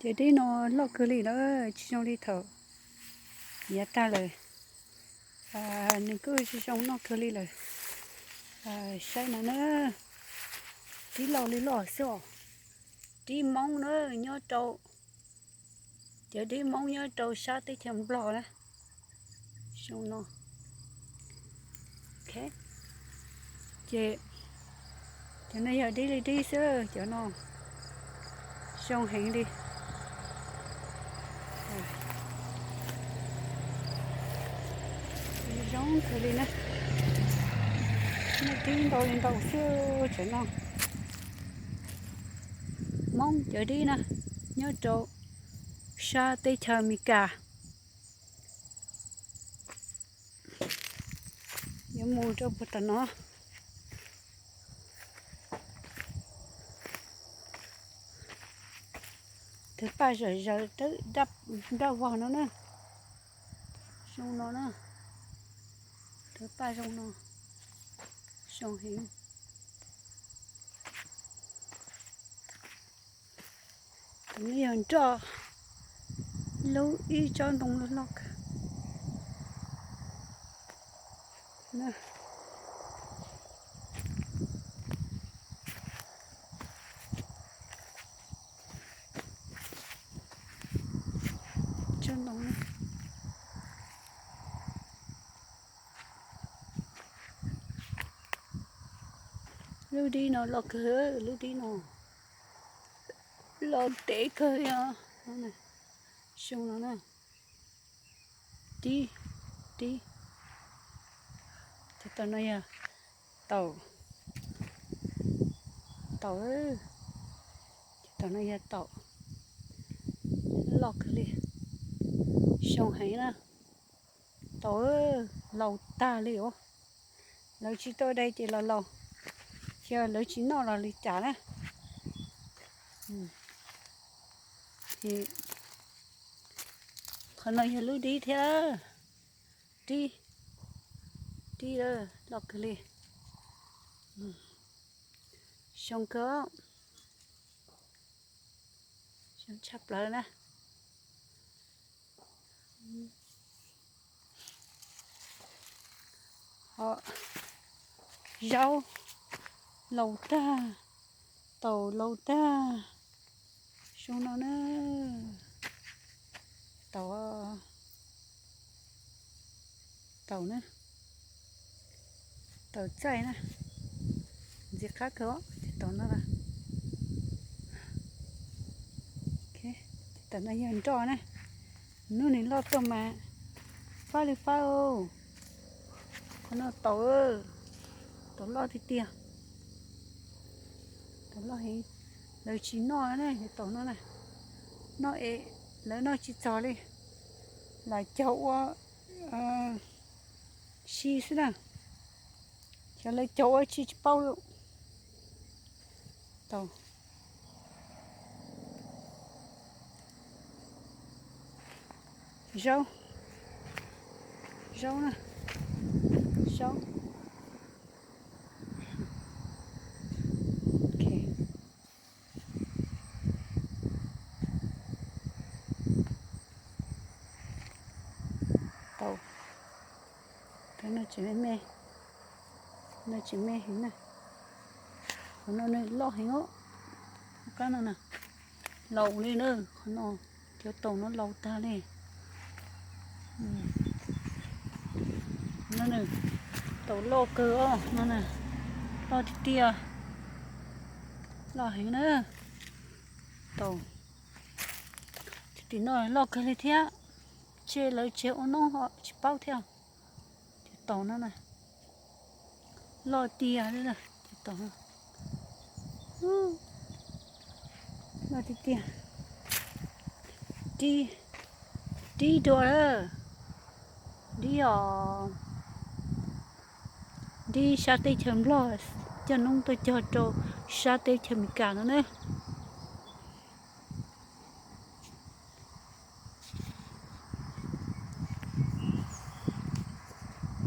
Cov dib no loj kawg li lawm, tsis zoo li thaum yav tag lawm. Nws kuj zoo noj kawg li lawm. Saib no na, dib loj li loj xwb os. Dib Hmoob na, nyob rau, cov dib Hmoob nyob rau sab teb chaws Nplog na. Zoo no. Ces cov no yog dib li dib xwb, cov no zoo heev li. Zoo kawg li na. Muaj dib ntau li ntau xwb cov no. Hmoob cov dib na, nyob rau sab teb chaws Amelikas. Yuav mus rau puag tom no. Tus paj zom zaws dawb daj vog no na. Zoo no na. Tus paj zoo no. Zoo heev. Tus no yog nroj, lub ib tsob ntoo loj loj kawg. Tsob ntoo. Lub dib no loj kawg, lub dib no loj ntev kawg li os. Zoo no na. Dib, dib. Cov tom no yog taum, taum, cov tom no yog taum, loj kawg li, zoo heev na. Taum laus tag li os. Lawv tsis tau de ces los laus, yog lawv tsis noj los li cas na. Qhov no yog lub dib thiab. Dib, dib loj kawg li. Zoo kawg, zoo tshaj plaws na. Ho zaub laus tag, taum laus tag, zoo no na. Taum, taum na, taum txaij na, ntxim qab kawg os, cov taum no na. Cov taum no yog nroj na, hnub nws loj tuaj mas fab li fab. Qhov no taum, taum loj tiag tiag, taum loj heev. Lawv tsis noj na, cov taum no na, noj es lawv noj tsis txog li, lam cog ua si xwb na. Xyov lawv cog ua tsi tsis paub li. Taum, zaub, zaub na, zaub. Taum, no tseem me, no tseem me heev na. Qhov no nws loj heev os. Qab no na, laus li na, qhov no, cov taum no laus tag li. No nws, taum loj kawg os, no na, loj tiag tiag, loj heev na. Taum, cov tim no loj kawg li thiab, ntshe lawv tsev ua noob ho tsis paub thiab. Cov taum no na, loj tiag li, cov taum no loj tiag tiag. Dib, dib dua, dib os, dib sab teb chaws Nplog coj noob tuaj cog rau sab teb chaws Amelikas no na.